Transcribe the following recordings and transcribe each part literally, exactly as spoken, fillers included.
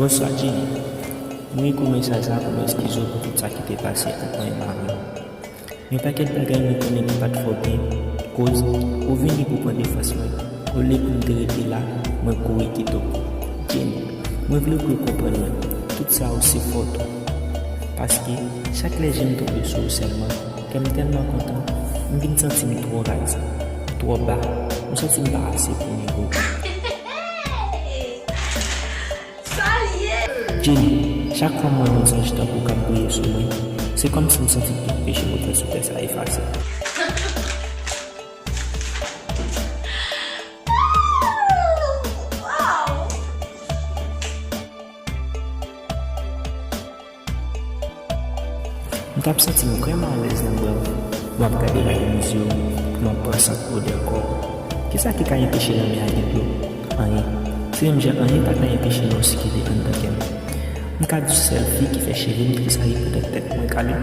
Bonswa Jenny. Mwen ekri w mesaj la pou mwen eskize w pou tout sa ki te pase ant mwen e mari m. Yon pakèt bagay mwen konnen ki pa t fè w byen, koz ou vini pou pran defans mwen. Olye pou m te rete la, mwen kouri kite w. Jenny, mwen vle pou w konprann mwen, tout sa yo se fòt ou. Paske, chak lè je m tonbe sou ou sèlman, kè m tèlman kontan, m vin santi m twò raz, twò ba, m santi m pa ase pou nivo ou. Sa l ye? Jenny, chak fwa m wè mensaj tankou k ap briye sou mwen, se kòmsi m santi tout peche mwen fè sou tè sa efase. Wow! M t ap santi m vrèman alèz nan bra w. M ap gade rayi mizye w, m ap pran sant odè kò w. Kisa ki ka enpeche lanmè a gen dlo? Anyen. Se menm jan anyen pa ka enpeche non sikile anndan kè m. M ka di w sèl fi ki fè cheve m tresayi pandan tèt mwen kale,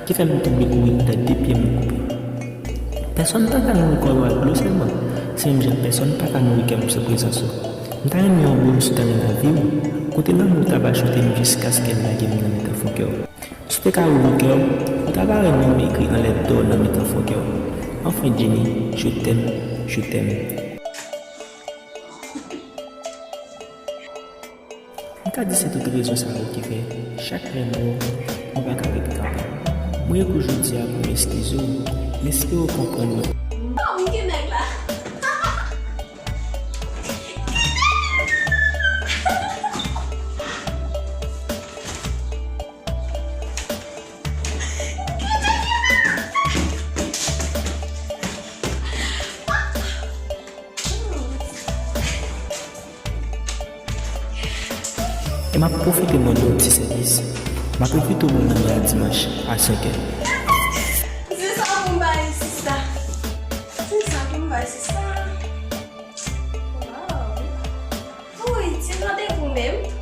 ki fè m tonbe kouri pandan de pye m koupe. Pèsonn pa ka nouri kò yo ak dlo sèlman. Se menm jan pèsonn pa ka nouri kè m sou prezans ou. M ta renmen yon moun sou tèren lavi w, kote lanmou w ta va choute m jiskaske l lage m nan mitan fon kè w. Si w te ka ouvri kè w, ou ta va wè non m ekri anlè dò nan mitan fon kè w. Anfen, Jenny, je t'aime, je t'aime. M ka di se tout rezon sa yo ki fè, chak lè m wè w, mwen pa ka rete kanpe. Mwen ekri w jodi a pou m eskize w, m espere w konprann mwen. Oh, wi, ki nèg la? E m ap pwofite mande w ti sèvis. M ap envite w bò lanmè a dimanch a senkè. Se sa pou m bay sista. Se sa pou m bay sista. Wow. Pou itil randevou menm.